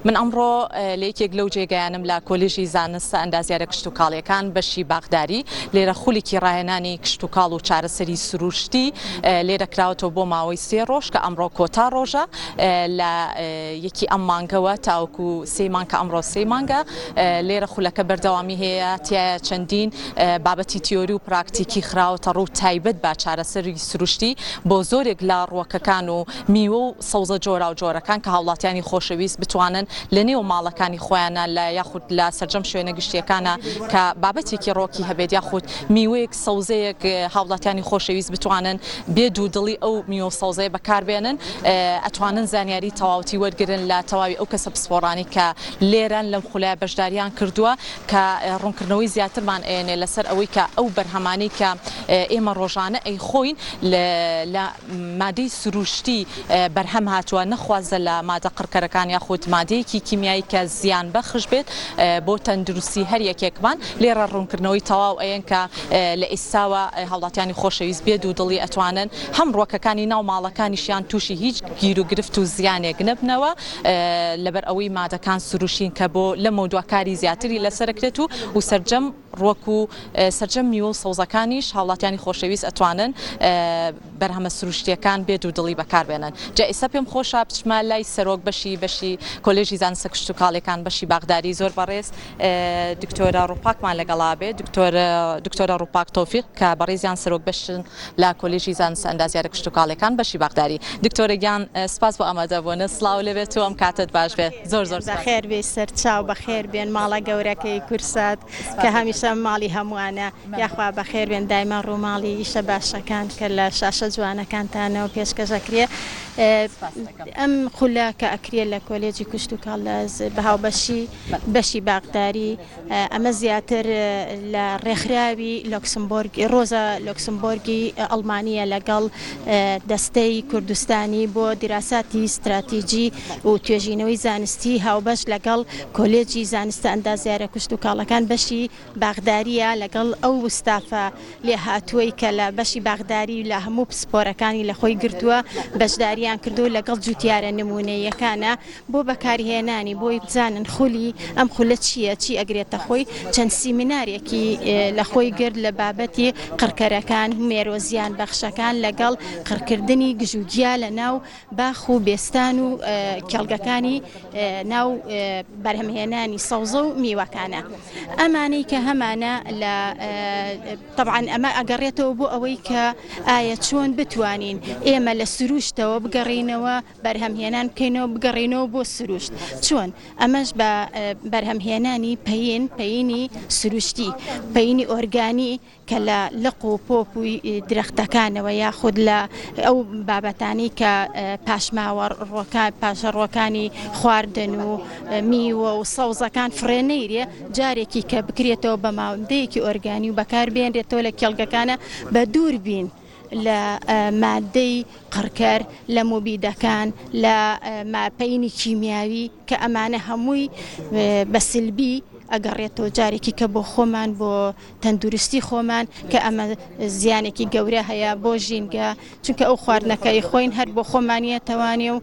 من ئەمڕۆ لە یەکێک لەو جێگایانم لە کۆلێژی زانستە ئەندازیارە کشتوکاڵیەکان بەشی باخداری لێرە خولێکی ڕاهێنانی کشتوکاڵ و چارەسەری سروشتی لێرە کراوەتەوە بۆ ماوەی سێ ڕۆژ کە ئەمڕۆ کۆتا ڕۆژە لە یەکی ئەم مانگەوە تاوەکو سێی مانگ کە ئەمڕۆ سێی مانگە لێرە خولەکە بەردەوامی هەیە تیایە چەندین بابەتی تیۆری و پراکتیکی خراوەتە ڕوو تایبەت بە چارەسەری سروشتی بۆ زۆرێک لە ڕووەکەکان و میوە و سەوزە جۆراوجۆرەکان کە هاوڵاتیانی خۆشەویست بتوانن لە نێو ماڵەکانی خۆیانا لە یاخود لە سەرجەم شوێنە گشتیەکانا کە بابەتێکی ڕۆکی هەبێت یاخود میوەیەک سەوزەیەک هاوڵاتیانی خۆشەویست بتوانن بێ دوودڵی ئەو میوە و سەوزەیە بەکاربێنن ئەتوانن زانیاری تەواوەتی وەرگرن لە تەواوی ئەو کەسە پسپۆڕانەی کە لێرەن لەم خولە بەشداریان کردووە کە ڕوونکردنەوەی زیاترمان ئەیەنێ لەسەر ئەوەی کە ئەو بەرهەمانەی کە ئێمە ڕۆژانە ئەیخۆین لە مادەی سروشتی بەرهەم هاتووە نەخوازە لە مادە قڕکەرەکان یاخود مادەیەکی کیمیایی کە زیان بەخش بێت بۆ تەندروستی هەر یەکێکمان لێرە ڕوونکردنەوەی تەواو ئەیەن کە لە ئیستاوە هاوڵاتیانی خۆشەویست بێ دوودڵی ئەتوانن هەم ڕوەکەکانی ناو ماڵەکانیشیان تووشی هیچ گیروگرفت و زیانێک نەبنەوە لەبەر ئەوەی مادەکان سروشتین کە بۆ لەمەودوا کاری زیاتری لەسەرەکرێت و و سەرجەم ڕوەک و سەرجەم میوە و سەوزەکانیش هاوڵاتیانی خۆشەویست ئەتوانن بەرهەمە سروشتیەکان بێ دوودڵی بەکاربێنن جا ئیستا پێم خۆشە بچمە لای سەرۆک بەشی بەشی کۆلێژی زانستە کشتوکاڵیەکان بەشی باخداری زۆر بەڕێز دکتۆرە ڕوپاکمان لەگەڵا بێ دکتۆر دکتۆرە ڕوپاک تۆفیق کە بەڕێزیان سەرۆک بەشن لە کۆلێژی زانستە ئەندازیارە کشتوکاڵیەکان بەشی باخداری دکتۆرە گیان سپاس بۆ ئامادەبوونت سڵاو لێبێت و ئەم کاتەت باش بێت زۆر زۆر سپاس. بەخێر بێی سەرچاو بەخێر بێن ماڵە گەورەکەی کورسات کە هەمیشە ماڵی هەمووانە یاخوا بەخێر بێن دایمە ڕووماڵی ئیشە باشەکان کە لە شاشە جوانەکانتانەوە پێشکەش ئەکرێ ئەم خولە کە ئەکرێ لە کۆلێجی کشتوکاڵ لە بە هاوبەشی بەشی باخداری ئەمە زیاتر لە ڕێکخراوی لۆکسمبۆرگ ڕۆزا لۆکسمبۆرگی ئەڵمانییە لەگەڵ دەستەی کوردستانی بۆ دیراساتی ستراتیجی و توێژینەوەی زانستی هاوبەش لەگەڵ کۆلێجی زانستە ئەندازیارە کشتوکاڵەکان بەشی باخدارییە لەگەڵ ئەو ستافە لێهاتووەی کە لە بەشی باخداری لە هەموو پسپۆرەکانی لە خۆی گرتووە بەشداریان کردووە لەگەڵ جوتیارە نموونەییەکانە بۆ بەکارهێنانی بۆی بزانن خولی ئەم خولە چییە چی ئەگرێتە خۆی چەند سیمینارێکی لە خۆی گرت لە بابەتی قڕکەرەکان مێرۆ زیان بەخشەکان لەگەڵ قڕکردنی گژوگیا لە ناو باخ و بێستان و کێڵگەکانی ناو بەرهەمهێنانی سەوزە و میوەکانە ئەمانەی کە هەمانە لە تەبعەن ئەمە ئەگەڕێتەوە بۆ ئەوەی کە ئایا چۆن بتوانین ئێمە لە سروشتەوە بگەڕینەوە بەرهەمهێنان بکەینەوە بگەڕێینەوە بۆ سروشت چۆن؟ ئەمەش بە بەرهەمهێنانی پەین، پەینی سروشتی، پەینی ئۆرگانی کە لە لق و پۆپ و درەختەکانەوە یاخود لە ئەو بابەتانەی کە پاشماوە ڕۆکان پاشەڕۆکانی خواردن و میوە و سەوزەکان فڕێ نەیرێ جارێکی کە بکرێتەوە بە مادەیەکی ئۆرگانی و بەکاربێنرێتەوە لە کێڵگەکانە بە دوور بین لە مادەی قڕکەر، لە موبیدەکان، لە پەینی کیمیاوی کە ئەمانە هەمووی بە سلبی ئەگەڕێتەوە جارێکی کە بۆ خۆمان بۆ تەندروستی خۆمان کە ئەمە زیانێکی گەورە هەیە بۆ ژینگە چونکە ئەو خواردنەکەی خۆین هەر بۆ خۆمانە تەوانێ و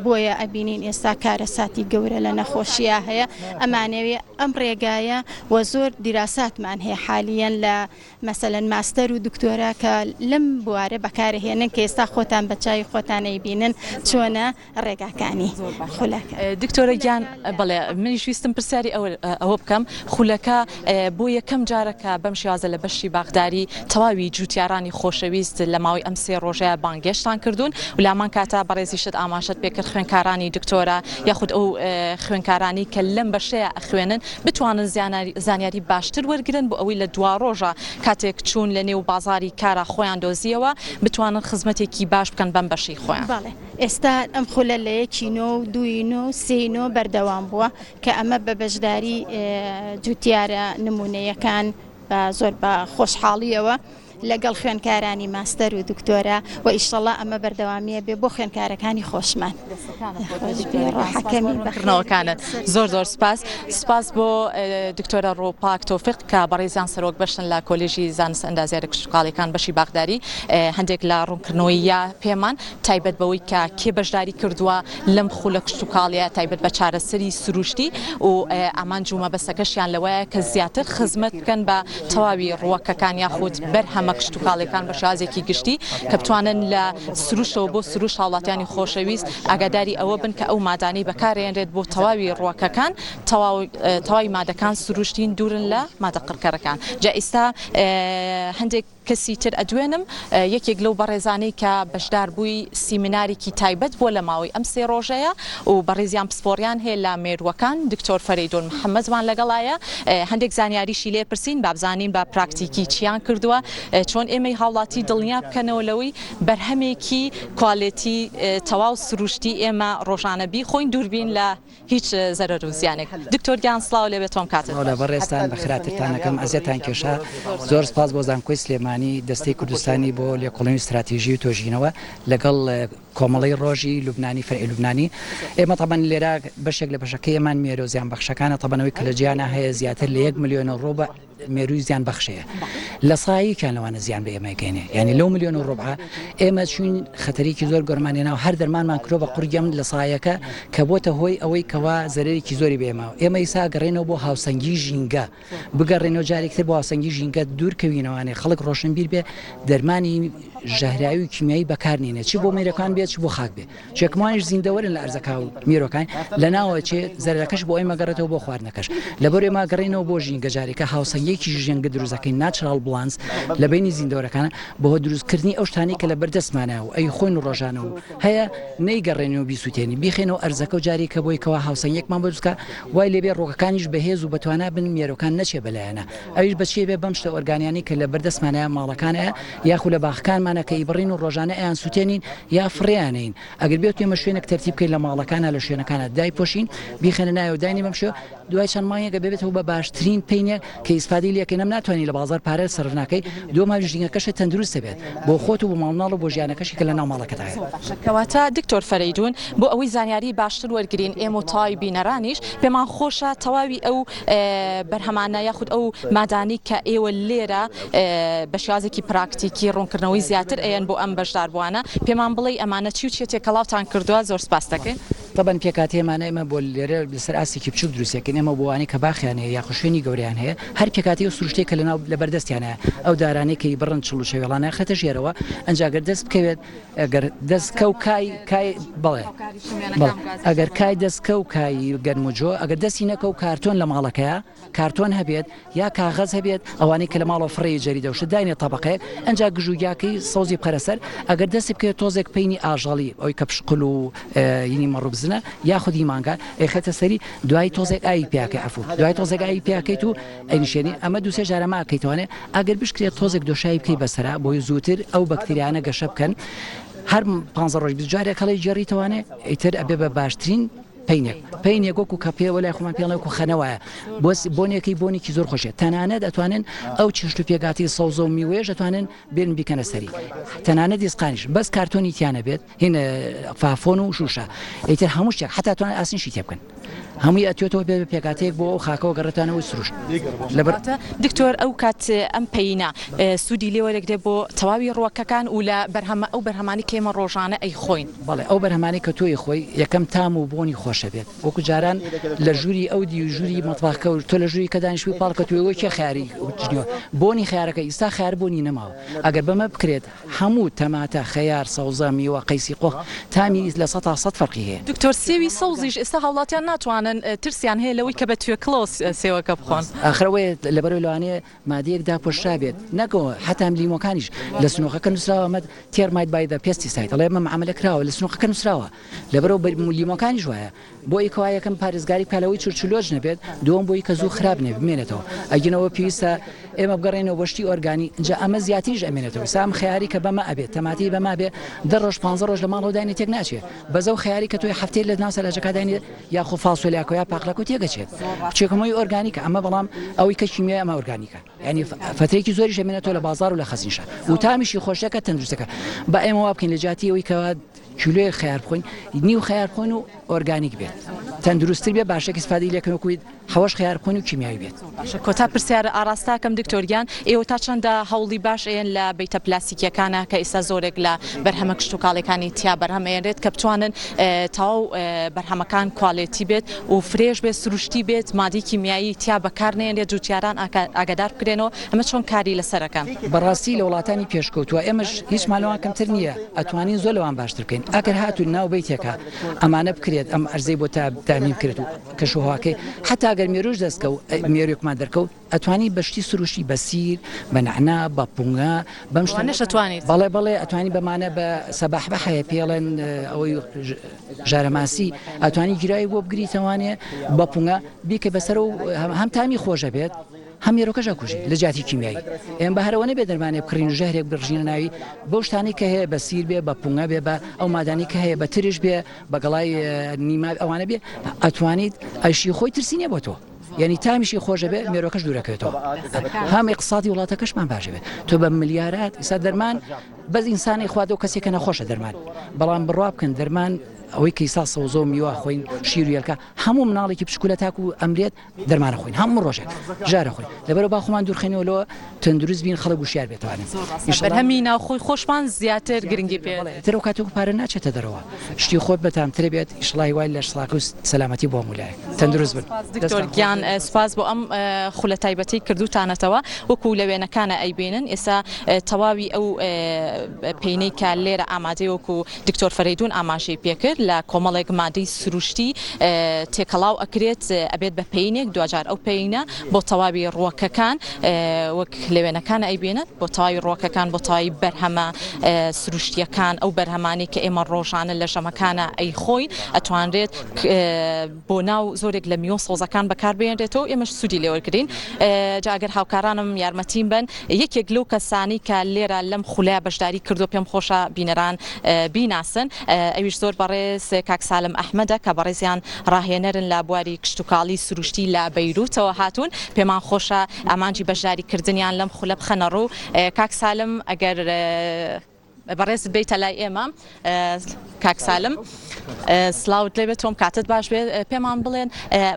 بۆیە ئەبینین ئێستا کارەساتی گەورە لە نەخۆشیە هەیە ئەمانەوێ ئەم ڕێگایە و زۆر دیراساتمان هەیە حالیەن لە مەسەلەن ماستەر و دکتۆرا کە لەم بوارە بەکارەهێنن کە ئێستا خۆتان بە چاوی خۆتان ئەیبینن چۆنە ڕێگاکانی خولەکە. دکتۆرە گیان بەڵێ منیش ویستم پرسیاری ئەوە بکەم خولەکە بۆ یەکەم جارە کە بەم شێوازە لە بەشی باخداری تەواوی جوتیارانی خۆشەویست لە ماوەی ئەم سێ ڕۆژەیە بانگێشتان کردوون و لامان کاتە بەڕێزیشت ئاماژەت پێکرد خوێنکارانی دکتۆرا یاخود ئەو خوێنکارانی کە لەم بەشەیە ئەخوێنن بتوانن زانیاری باشتر وەرگرن بۆ ئەوەی لە دواڕۆژا کاتێک چوون لە نێو بازاری کارا خۆیان دۆزیەوە بتوانن خزمەتێکی باش بکەن بەم بەشەی خۆیان. بەڵێ ئێستا ئەم خولە لە یەکی نۆ و دووی نۆ و سێی نۆ بەردەوام بووە کە ئەمە بە بەشداری جوتیارە نموونەیەکان بە زۆر بە خۆشحاڵیەوە. لەگەڵ خوێندکارانی ماستەر و دکتۆرا و ئیشەڵا ئەمە بەردەوامیە بێ بۆ خوێندکارەکانی خۆشمان. ڕوونکردنەوەکانت زۆر زۆر سپاس. سپاس بۆ دکتۆرە ڕووپاک تۆفیق کە بەڕێزیان سەرۆک بەشن لە کۆلێژی زانستە ئەندازیارە کشتوکاڵیەکان بەشی باخداری هەندێک لە ڕوونکردنەوەی یا پێمان تایبەت بەوەی کە کێ بەشداری کردووە لەم خولە کشتوکاڵیە تایبەت بە چارەسەری سروشتی و ئامانج و مەبەستەکەشیان لەوەیە کە زیاتر خزمەت بکەن بە تەواوی ڕووەکەکان یاخود بەرهەمە کشتوکاڵیەکان بە شێوازێکی گشتی کە بتوانن لە سروشتەوە بۆ سروشت هاوڵاتیانی خۆشەویست ئاگاداری ئەوە بن کە ئەو مادانەی بەکارێنرێت بۆ تەواوی ڕووەکەکان تەواوی مادەکان سروشتین دوورن لە مادە قڕکەرەکان جا ئیستا هەندێک کەسی تر ئەدوێنم، یەکێک لەو بەڕێزانەی کە بەشداربووی سیمینارێکی تایبەت بووە لە ماوەی ئەم سێ ڕۆژەیە و بەڕێزیان پسپۆڕیان هەیە لە مێرووەکان، دکتۆر فەرەیدون محەمەدمان لەگەڵایە، هەندێک زانیاریشی لێ پرسین با بزانین بە پراکتیکی چیان کردووە، چۆن ئێمەی هاوڵاتی دڵنیا بکەنەوە لەوەی بەرهەمێکی کوالێتی تەواو سروشتی ئێمە ڕۆژانە بیخۆین دووربین لە هیچ زەرەر و زیانێک. دکتۆر گیان سڵاو لێبێ تۆم کاتت سڵاو لە باش. بەڕێزتان بەخێراترتان ئەکەم ئەزیەتان کێشا زۆر سپاس بۆ زانکۆی سلێمانی دەستەی کوردستانی بۆ لێکۆڵینەوەی ستراتیژی و تۆژینەوە لەگەڵ کۆمەڵەی ڕۆژی لوبنانی فەرعی لوبنانی ئێمە تەبەن لێرە بەشێک لە بەشەکەی ئێمان مێرۆ زیان بەخشەکانە تەبەن ئەوەی کە لە جیهانا هەیە زیاتر لە یەک ملیۆن و ڕوبع مێرووی زیان بەخشەیە لە سایەکیان لەوانە زیان بە ئێمە گەێنێ یعنی لەو ملیۆن و ڕبعە ئێمە چوین خەتەرێکی زۆر گەورەمان هێنا و هەر دەرمانمان کرۆ بە قورگەم لە سایەکە کە بۆتە هۆی ئەوەی کەوا زەرەرێکی زۆری بە ئێمە ئێمە ئیسا گەڕێنەوە بۆ هاوسەنگی ژینگە بگەڕێنەوە جارێکتر بۆ هاوسەنگی ژینگە دوور کەوینەوانێ خەڵک ڕۆشنبیر بێ دەرمانی ژەهراوی و کیمیایی بەکارنێنێ چ بۆ مێرەکان بێت چ بۆ خاک بێ چێکمانیش زیندەوەرن لە ئەرزەکە و میرۆکان لەناوە چێ زەرەکەش بۆ ئێمە گەڕێتەوە بۆ خواردنەکەش لەبەر ئێمە گەڕێنەوە بۆ ژینگە جارێکە هاوسەنگیەکی ژینگە دروست دەکەین natural balance لە بەینی زیندەوەرەکانە بۆ دروستکردنی ئەو شتانەی کە لە بەردەستمانە و ئەی خۆین و ڕۆژانە و هەیە نەیگەڕێنین و بیسوتێنین بیخەینەوە ئەرزەکە و جارێکە بۆی کەوا هاوسەنگیەکمان بۆ دروست کا وای لێبێ ڕۆکەکانیش بەهێز و بەتوانا بن مێرۆکان نەچێ بەلایانە ئەویش بە چیە بێ بەم شتە ئۆرگانیانەی کە لە بەردەستمانە ماڵەکانە یاخو لە باخەکانمانە کە ئیبڕین و ڕۆژانە ئەیان سوتێنین یا فڕێیانەین ئەگەر بێت ئێمە شوێنێک تەرتیب بکەین لە ماڵەکانا لە شوێنەکانا دایپۆشین بیخەنە ناوێ داینی بەم شێوە دوای چەند مانگێک ببێتەوە بە باشترین پەینێک کە ئیسفادەی لێکەین ئەم ناتوانانی لە بازار پارە سەرف ناکەی دووەم هەمیش ژینگەکەشت تەندروست دەبێت بۆ خۆت و بۆ ماڵ مناڵ و بۆ ژیانەکەشی کە لە ناو ماڵەکەت هەیە. زۆر باشە کەواتە دکتۆر فەرەیدون بۆ ئەوەی زانیاری باشتر وەرگرین ئێمە و تەواوی بینەرانیش پێمان خۆشە تەواوی ئەو بەرهەمانە یاخود ئەو مادانەی کە ئێوە لێرە بە شێوازێکی پراکتیکی ڕوونکردنەوەی زیاتر ئەیەن بۆ ئەم بەشداربووانە، پێمان بڵێی ئەمانە چی و چیە تێکەڵاوتان کردووە زۆر سپاست دەکەین. تەبەن پێکهاتەی ئەمانە ئێمە بۆ لێرە لەسەر ئاستێکی بچووک دروستی ئەکەین، ئێمە بۆ ئەوانەی کە باخیان هەیە یاخود شوێنی گەورەیان هەیە هەر پێکهاتەی ئەو سروشتەی کە لەناو لەبەردەستیان هەیە ئەو دارانەی کە ئیبڕن چڵ و چەوێڵانە ئەخرێتە ژێرەوە ئەنجا گەر دەست بکەوێت ئەگەر دەستکە و کای کای بەڵێ بەڵێ ئەگەر کای دەستکە و کای گەنم و جۆ ئەگەر دەستی نەکە و کارتۆن لە ماڵەکەیە کارتۆن هەبێت یا کاغەز هەبێت ئەوانەی کە لە ماڵەوە فڕێی جەریدە و شت داینێ تەبەقەیەک ئەنجا گژوگیاکەی سەوزی بخەرە سەر ئەگەر دەستی بکەوێت تۆزێک پەینی ئاژەڵی ئەوی کە پشقل و ینی مەڕ و بزنە یاخود هی مانگا ئەیخەیتە سەری دوای تۆزێک ئاوی پیاکەی عەفو دوای تۆزێک ئاوی پیاکەیت و ئەینیشێنی ئەمە دووسێ جارە ماکەیتوانێ ئەگەر بشکرێت تۆزێک دۆشاوی بکەی بەسەرا بۆی زووتر ئەو بەکتریانە گەشە بکەن هەر پانزە ڕۆژ 20 جارێک هەڵی گێڕیتەوانێ ئیتر ئەبێ بە باشترین پەینێک پەینێک وەکو کە پێوە لای خۆمان پێڵێ وەکو خەنە وایە بۆس بۆنێکی بۆنێکی زۆر خۆشە تەنانەت ئەتوانن ئەو چێشت و پێکاتی سەوزە و میوەیەش ئەتوانن بێن بیکەنە سەری تەنانەت ئیسقانیش بەس کارتۆنی تیانە بێت هین فافۆن و شوشە ئیتر هەموو شتێک حتا توان ئاسنیشی تێ بکەن هەمووی ئەتوێتەوە بێ پێکاتەیەک بۆ ئەو خاکەوە گەڕێتانەوەی سروشت لەبەر دکتۆر ئەو کات ئەم پەینە سوودی لێ وەرەگرێ بۆ تەواوی ڕووەکەکان و لە بەرهەمە ئەو بەرهەمانەی کە ئێمە ڕۆژانە ئەیخۆین. بەڵێ ئەو بەرهەمانەی کە تۆ ئەیخۆی یەکەم تام و بۆنی خۆش ئەبێت وەکو جاران لە ژووری ئەو دیو ژووری مەتبەخەکە و تۆ لە ژووری کە دانیشتبووی پاڵکەتووی ئەوەی کێ خەیاری چنیوە بۆنی خەیارەکە ئیستا خەیار بۆنی نەماوە ئەگەر بەمە بکرێت هەموو تەماتە خەیار سەوزە میوە قەیسی قۆخ تامی 100% فەرقی هەیە. دکتۆر سێوی سەوزیش ئێستا هاوڵاتیان ناتوانن ترسیان هەیە لەوەی کە بە توێکڵەوە سێوەکە بخۆن. ئاخر ئەوەیە لەبەرئەوەی لەوانەیە مادەیەک داپۆشرابێت نەک ئەوە حەتا لیمۆکانیش لە سنوقەکە نوسراوە ئەمە termite by the pesticide ئەڵێ ئەمە معاملە کراوە لە سنوقەکە نوسراوە لەبەرئەوە لیمۆکانیش وایە بۆ ئەوی کەوا یەکەم پارێزگاری بکا لەوەی چرچولۆچ نەبێت دووەم بۆی کە زوو خراپ نەبێت بمێنێتەوە ئەگینەوە پێویستە ئێمە بگەڕێنەوە بۆ شتی ئۆرگانی ئینجا ئەمە زیاتریش ئەمێنێتەوە ئیستا ئەم خەیاری کە بەمە ئەبێت تەماتەی بەمە ئەبێ دە ڕۆژ پانزە ڕۆژ لە ماڵەوە داینێ تێک ناچێ بەس ئەو خەیاری کە تۆی هەفتەیەک لە ناو سەلاجەکە داینێ یاخۆ فاسۆلیا. فاسۆلیاکە یا پاقلەکە تێگەچێت چێکەمەوەی ئۆرگانیکە ئەمە بەڵام ئەوەی کە کیمیای ئەمە ئۆرگانیکە یانی فترێکی زۆریش ئەمێنێتەوە لە بازاڕ و لە خەزنیشە و تامیشی خۆشەکە تەندروستەکە با ئێمە وا بکەین لە جیاتی ئەوەی کەوا کیلۆیەک خەیار بخۆین نیو خەیار بخۆین و ئۆرگانیک بێت تەندروستتر بێ باشێک ئیسفادەی لێکەن وەکو حەوەش خەیار بخۆین و کیمیاوی بێت. باشە کۆتا پرسیار ئاڕاستەکەم دکتۆر گیان ئێوە تا چەندە هەوڵی باش ئەیەن لە بەیتە پلاستیکیەکانە کە ئیستا زۆرێک لە بەرهەمە کشتوکاڵیەکانی تیا بەرهەم ئەیەنرێت کە بتوانن تەواو بەرهەمەکان کوالێتی بێت و fresh بێت سروشتی بێت مادەی کیمیایی تیا بەکار نەیەنرێت جوتیاران ئاگادار بکرێنەوە ئەمە چۆن کاری لەسەر ئەکەن؟ بەڕاستی لە وڵاتانی پێشکەوتووە ئێمەش هیچمان لەوان کەمتر نییە ئەتوانین زۆر لەوان باشتر بکەین ئەگەر هاتوو ناو بەیتێکا ئەمانە بکرێت ئەم ئەرزەی بۆ تامین بکرێت و کەش و هەواکەی حەتا گەر مێرووش دەست کەوت مێرووێکمان دەرکەوت ئەتوانی بە شتی سروشتی بە سیر بە نەعنا بە پونگە بەم شتانەش ئەتوانیت؟ بەڵێ بەڵێ ئەتوانی بەمانە بە سەباح بە هەیە پێڵێن ئەوەی ژارەماسی ئەتوانی گیرای بۆ بگریتەوانێ بە پونگە بیکە بەسەر و هەم تامی خۆشە بێت هەم مێرۆکەش ئەکوژی لە جیاتی کیمیایی ئێم بە هەرەوە نەبێ دەرمانێ بکڕین و ژەهرێک بڕژینە ناوی بەو شتانەی کە هەیە بە سیر بێ بە پونگە بێ بە ئەو مادانی کە هەیە بە ترش بێ بە گەڵای نیما ئەوانە بێ ئەتوانیت ئەشی خۆی ترسی نیە بۆ تۆ یعنی تامیشی خۆشە بێ مێرۆکەش دوورەکەوێتەوە هەم اقتصادی وڵاتەکەشمان باشە بێ تۆ بە ملیارات ئیسا دەرمان بەس ئینسانی خوادە و کەسێکە نەخۆشە دەرمان بەڵام بڕوا بکەن دەرمان ئەوەی کەیسا سەوزە و میوە خۆین شیر و یەلکە هەموو مناڵێکی بچکولە تاکو ئەمرێت دەرمانە خۆین هەموو ڕۆژێک ژارە خۆین لەبەرەوە با خۆمان دوورخەینەوە لەوە تەندروست بین خەڵک وشیار بێتوانن بەرهەمی ناوخۆی خۆشمان زیاتر گرنگی پێ تر و کاتێک پارە ناچێتە دەرەوە شتی خۆت بەتامتر بێت ئیشڵا هیوای لەش ساغی و سەلامەتی بۆ هەموو لایەک تەندروست بن. دکتۆر گیان سوپاس بۆ ئەم خولە تایبەتەی کردوتانەتەوە وەکو لە وێنەکانە ئەیبینن ئێستا تەواوی ئەو پینەی کە لێرە ئامادەی وەکو دکتۆر فەرەیدون ئاماژەی پێکرد لە کۆمەڵێک مادەی سروشتی تێکەڵاو ئەکرێت ئەبێت بە پەینێک دواجار ئەو پەینە بۆ تەواوی ڕووەکەکان وەک لە وێنەکان ئەیبینن بۆ تەواوی ڕووەکەکان بۆ تەواوی بەرهەمە سروشتیەکان ئەو بەرهەمانەی کە ئێمە ڕۆژانە لە ژەمەکانە ئەیخۆین ئەتوانرێت بۆ ناو زۆرێک لە میوە سەوزەکان بەکاربهێنرێتەوە ئێمەش سوودی لێوەرگرین جا ئەگەر هاوکارانم یارمەتیم بن یەکێک لەو کەسانی کە لێرە لەم خولەیە بەشداری کردو پێم خۆشە بینەران بیناسن ئەویش زۆر بەڕێز کاک سالم ئەحمەدە کە بەڕێزیان ڕاهێنەرن لە بواری کشتوکاڵی سروشتی لە بەیروتەوە هاتوون پێمان خۆشە ئامانجی بەشداری کردنیان لەم خولە بخەنە ڕوو کاک سالم ئەگەر بەڕێزت بێیتە لای ئێمە کاک سالم سلااوت لێبێت تۆم کاتت باش بێت پێمان بڵێن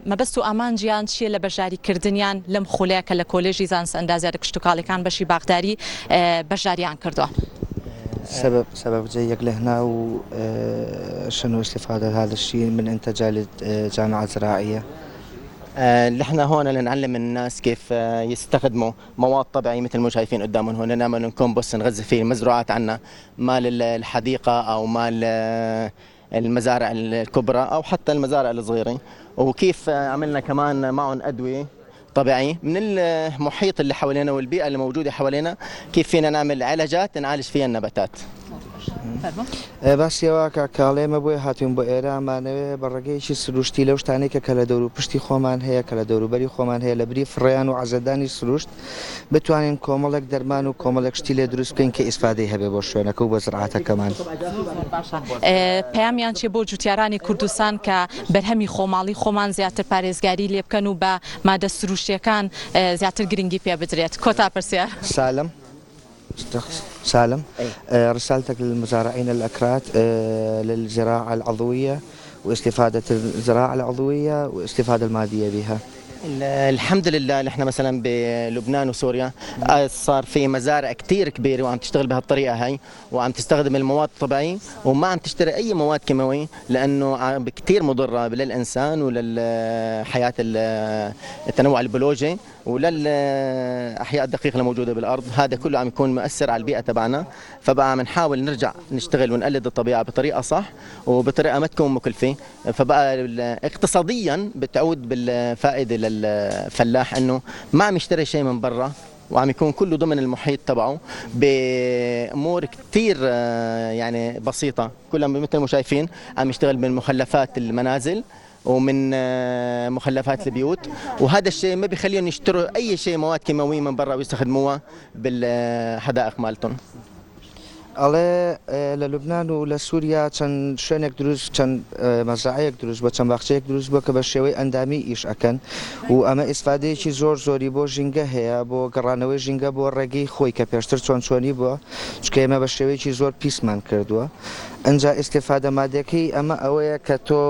مەبەست و ئامانجیان چییە لە بەشداری کردنیان لەم خولەیە کە لە کۆلێژی زانست ئەندازیارە کشتتوکاڵیەکان بەشی باخداری بەشداریان کردووە. سبب سبب جيك لهنا وشنو استفادة هذا الشيء من انتاج جامعة زراعية نحن هون لنعلم الناس كيف يستخدموا مواد طبيعية مثل ما شايفين قدامهم هون نعمل كومبوست نغذي فيه المزروعات عنا مال الحديقة أو مال المزارع الكبرى أو حتى المزارع الصغيرة وكيف عملنا كمان معهم أدوية طبيعي من المحيط اللي حوالينا والبيئة اللي موجودة حوالينا كيف فينا نعمل علاجات نعالج فيها النباتات. باسی ئەوە کە کە ئەڵێ ئێمە بۆیە هاتووین بۆ ئێرە ئەمانەوێ بە ڕێگەیەکی سروشتی لەو شتانەی کە کە لە دەوروپشتی خۆمان هەیە کە لە دەوروبەری خۆمان هەیە لە بری فڕێیان و عەزێتدانی سروشت بتوانین کۆمەڵێک دەرمان و کۆمەڵێک شتی لێ دروست بکەین کە ئیسفادەی هەبێ بۆ شوێنەکە و بۆ زرعاتەکەمان. پەیامیان چیە بۆ جوتیارانی کوردستان کە بەرهەمی خۆماڵی خۆمان زیاتر پارێزگاری لێ بکەن و بە مادە سروشتیەکان زیاتر گرنگی پێ بدرێت؟ کۆتا پرسیار. سالم سالم رسالتك للمزارعين الأكراد للزراعة العضوية واستفادة الزراعة العضوية واستفادة المادية بها. الحمد لله نحن مثلا بلبنان وسوريا صار في مزارع كثير كبيرة وعم تشتغل بهالطريقة هاي وعم تستخدم المواد الطبيعية وما عم تشتري أي مواد كيماوية لأنه كثير مضرة للإنسان وللحياة التنوع البيولوجي وللأحياء الدقيقة الموجودة بالأرض هذا كله عم يكون مؤثر على البيئة تبعنا فبقى عم نحاول نرجع نشتغل ونقلد الطبيعة بطريقة صح وبطريقة ما تكون مكلفة فبقى اقتصاديا بتعود بالفائدة للفلاح انه ما عم يشتري شيء من برا وعم يكون كله ضمن المحيط تبعه بامور كثير يعني بسيطه كلها مثل ما شايفين عم يشتغل من مخلفات المنازل ومن مخلفات البيوت وهذا الشيء ما بيخليهم يشتروا اي شيء مواد كيماويه من برا ويستخدموها بالحدائق مالتهم. ئەڵێ لە لوبنان و لە سووریا چەند شوێنێک دروست چەند مەزرەعەیەک دروست بووە، چەند باخچەیەک دروست بووە کە بە شێوەی ئەندامی ئیش ئەکەن و ئەمە ئیسفادەیەکی زۆر زۆری بۆ ژینگە هەیە، بۆ گەڕانەوەی ژینگە بۆ ڕێگەی خۆی کە پێشتر چۆن چۆنی بووە، چونکە ئێمە بە شێوەیەکی زۆر پیسمان کردووە. ئنجا ئیستیفادە مادەکەی ئەمە ئەوەیە کە تۆ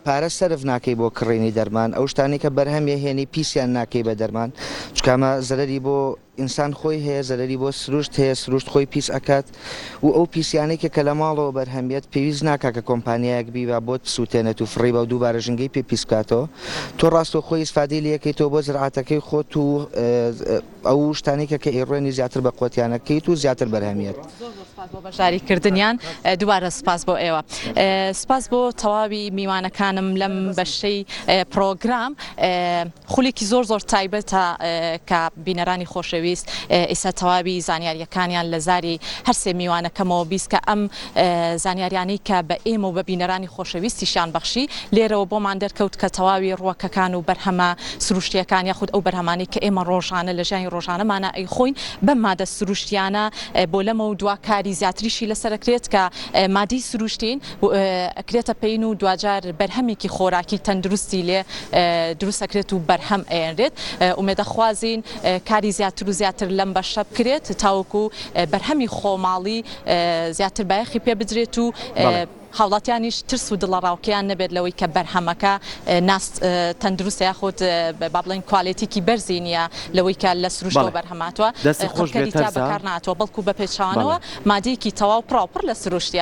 پارە سەرف ناکەی بۆ کڕینی دەرمان، ئەو شتانەی کە بەرهەم یەهێنی پیسیان ناکەی بە دەرمان، چونکە ئەمە زەرەری بۆ ئینسان خۆی هەیە، زەرەری بۆ سروشت هەیە، سروشت خۆی پیس ئەکات و ئەو پیسیانەی کە کە لە ماڵەوە بەرهەم یەت پێویست ناکا کە کۆمپانیایەک بیبا بۆت بسوتێنێت و فڕێی با و دووبارە ژینگەی پێ پیس بکاتەوە، تۆ ڕاستەوخۆ ئیسفادەی لێ ئەکەیتەوە بۆ زرعاتەکەی خۆت و ئەو شتانەی کە کە ئەیڕوێنی زیاتر بە قوتیان ئەکەیت و زیاتر بەرهەم یەت. زۆر زۆر سپاس بۆ بەشداری کردنیان دووبارە سپاس بۆ ئێوە سپاس بۆ تەواوی میوانەکانم لەم بەشەی پرۆگرام خولێکی زۆر زۆر تایبەتە کە بینەرانی خۆشەویست ئیسا تەواوی زانیاریەکانیان لە زاری هەرسێ میوانەکەمەوە بیست کە ئەم زانیاریانەی کە بە ئێمە و بە بینەرانی خۆشەویستیشیان بەخشی، لێرەوە بۆمان دەرکەوت کە تەواوی ڕووەکەکان و بەرهەمە سروشتییەکان یاخود ئەو بەرهەمانەی کە ئێمە ڕۆژانە لە ژیانی ڕۆژانەمانا ئەیخۆین بەم مادە سروشتیانە بۆ لەمەو دوا کاری زیاتریشی لەسەر ئەکرێت کە مادەی سروشتین ئەکرێتە پەین و دواجار بەرهەمێکی خۆراکی تەندروستی لێ دروست ئەکرێت و بەرهەم ئەیەنرێت ئومێدەخوازین کاری زیاتر و زیاتر لەم بەشە بکرێت تاوەکو بەرهەمی خۆماڵی زیاتر بایەخی پێ بدرێت و هاوڵاتیانیش ترس و دڵەڕاوکێیان نەبێت لەوەی کە بەرهەمەکە ناس تەندروستە یاخود با بڵێین کوالێتیکی بەرزی نییە لەوەی کە لە سروشتەوە بەرهەم هاتووە دەستت خۆش بێت قڕکەری تیا تەرزە. بەکار نەهاتووە بەڵکو بە پێچەوانەوە مادەیەکی تەواو پڕاوپڕ لە سروشتیە.